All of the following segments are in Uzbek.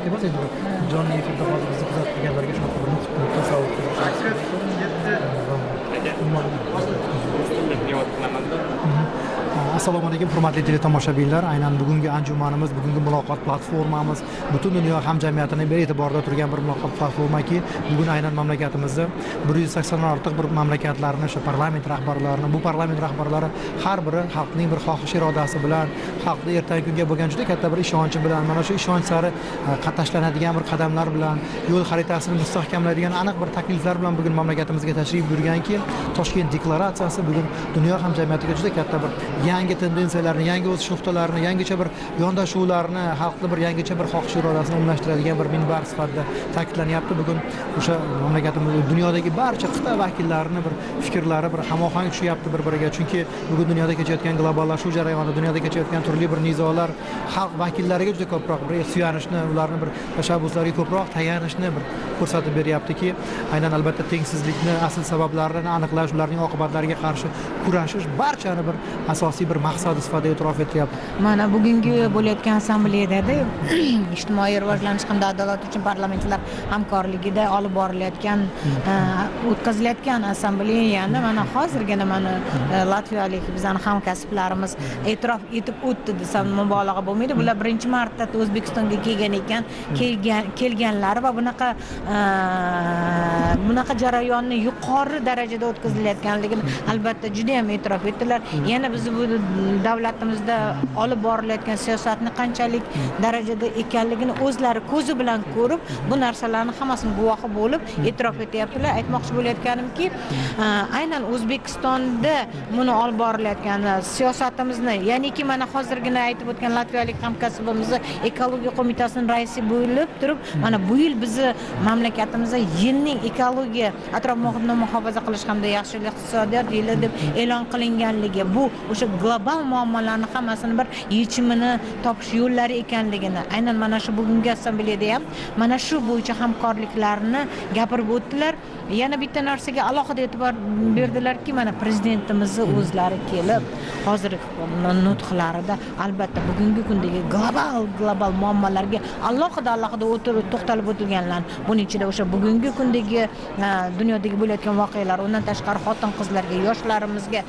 emas, endi jonli efirda hozir bizni kuzatib turganlarga shunaqa bir tasavvur qilishimiz. Assalomu alaykum hurmatli teletomoshabinlar. Aynan bugungi anjumanimiz, bugungi muloqot platformamiz butun dunyo hamjamiyatini bir e'tiborda turgan bir muloqot platformaki, bugun aynan mamlakatimizda 180 dan ortiq bir mamlakatlarni, o'sha parlament rahbarlarini, bu parlament rahbarlari har biri xalqning bir xohish irodasi bilan, xalqning ertangi kunga bo'lgan juda katta bir ishonchi bilan, mana shu ishonch sari tashlanadigan bir qadamlar bilan, yo'l xaritasini mustahkamlaydigan aniq bir takliflar bilan bugun mamlakatimizga tashrif buyurganki, Toshkent deklaratsiyasi bugun dunyo hamjamiyatiga juda katta bir yangi tendensiyalarni, yangi o'sish nuqtalarini, yangicha bir yondashuvlarni, xalqni bir yangicha bir xohish irodasini o'nglastiradigan bir minbar sifatida ta'kidlanyapti. Bugun o'sha mamlakatimiz dunyodagi barcha qit'a vakillarini bir fikrlari bir hamohang tushyapti bir-biriga. Chunki bugun dunyoda kechayotgan globallashuv jarayoni, dunyoda kechayotgan turli bir nizolar xalq vakillariga juda ko'proq bir suyanishni, ularni bir tashabbuslariga ko'proq tayanishni bir ko'rsatib beryaptiki, aynan albatta tengsizlikni asl sabablarini aniqlash, ularning oqibatlariga qarshi kurashish barchani bir asosiy bir maqsadi sifatida e'tirof etilyapti. Mana bugungi bo'layotgan assambleyada ijtimoiy rivojlanish hamda adolat uchun parlamentlar hamkorligida olib borilayotgan, o'tkazilayotgan assambleyani mana hozirgina mana latviyalik bizning hamkasblarimiz e'tirof etib o'tdi desam mubolag'a bo'lmaydi. Bular birinchi marta O'zbekistonga kelgan ekan, kelganlari va bunaqa jarayonni yuqori darajada o'tkazilayotganligini albatta juda ham e'tirof etdilar. Yana biz bu davlatimizda olib borilayotgan siyosatni qanchalik darajada ekanligini o'zlari ko'zi bilan ko'rib, bu narsalarni hammasini guvohi bo'lib e'tirof etyaptilar. Aytmoqchi bo'layotganimki, aynan O'zbekistonda buni olib borilayotgan siyosatimizni, ya'niki mana hozirgina aytib o'tgan latviyalik hamkasbimizni ekologiya qo'mitasining raisi bo'lib turib, mana bu yil bizni mamlakatimizda yilning ekologiya, atrof muhitni muhofaza qilish hamda yaxshi iqtisodiyot yili deb e'lon qilinganligi, bu o'sha global muammolarni hammasini bir yechimini topish yo'llari ekanligini aynan mana shu bugungi assambleyada ham mana shu bo'yicha hamkorliklarni gapirib o'tdilar. Yana bitta narsaga alohida e'tibor berdilarki, mana prezidentimizni o'zlari kelib hozir nutqlarida albatta bugungi kundagi global muammolarga alohida o'tirib to'xtalib o'tilganlar. Buning ichida o'sha bugungi kundagi dunyodagi bo'layotgan voqealar, undan tashqari xotin-qizlarga, yoshlarimizga,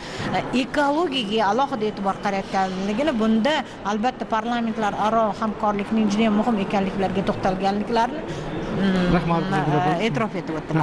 ekologiyaga alohida e'tibor qaratganligini, bunda albatta parlamentlararo hamkorlikning juda ham muhim ekanliklariga to'xtalganliklarini rahmat e'tirof etib o'tdilar.